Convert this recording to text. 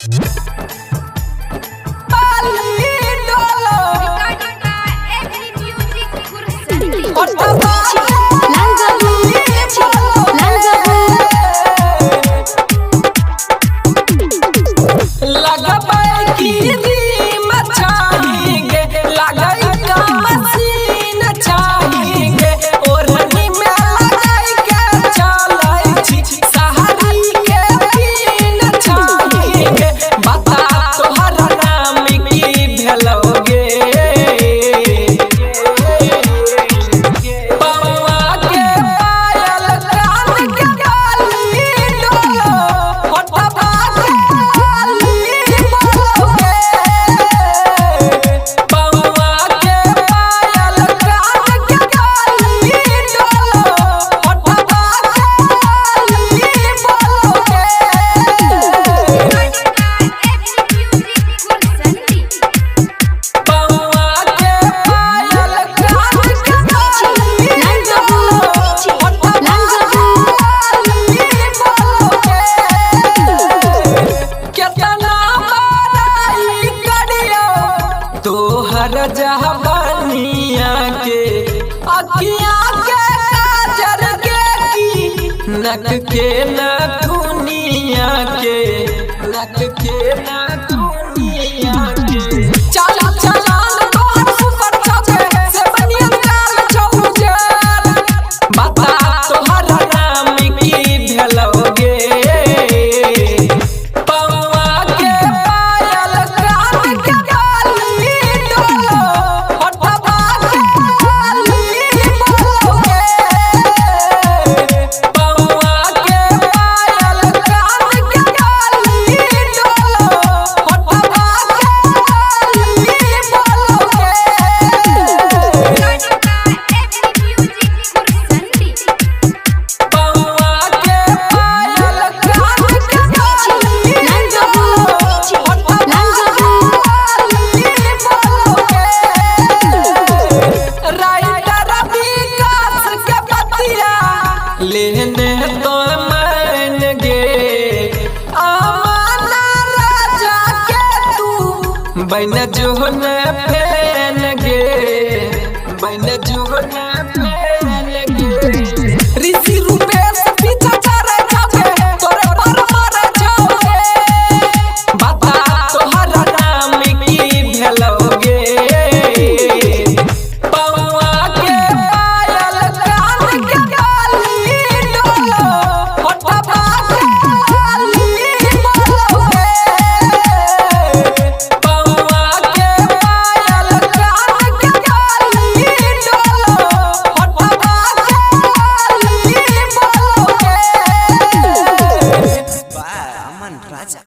Recording by Every Music Kursanti. Lal Babu, Lal Babu. लगबै की रीम चाहिए, लगै का मशीन चाहिए, ओढ़नी में लगै के चलै छी, सहारी के पीन चाहिए। बता तोहर नाम की भेलौ गे? पौआ के पायल, कान के बाली डोलो, होठवा के लाली बोलो गे। पौआ के पायल, कान के बाली डोलो, होठवा के लाली बोलो गे। Recording by Every Music Kursanti. पौआ के पायल, कान के बाली लाल बाबू, लाल बाबू। केतना बड़ाई करियो तोहर जवानिया के, अखिया के काजर के, की नक के नथुनिया के, नक के नथुनिया के। चल चलान तोहर सुपर चौके से बनियन काल चौजर। बता तोहर नाम की भेलौ गे? पौआ के पायल, कान के बाली डोलो, होठवा के लाली बोलो गे। पौआ के पायल, कान के बाली डोलो, होठवा के लाली बोलो गे। Recording by Every Music Kursanti. पौआ के पायल, कान के बाली लाल बाबू, लाल बाबू। राइटर विकास के पतिया लेने तो मान गे, अमाना राजा के तू बन जो न फैन गे, बन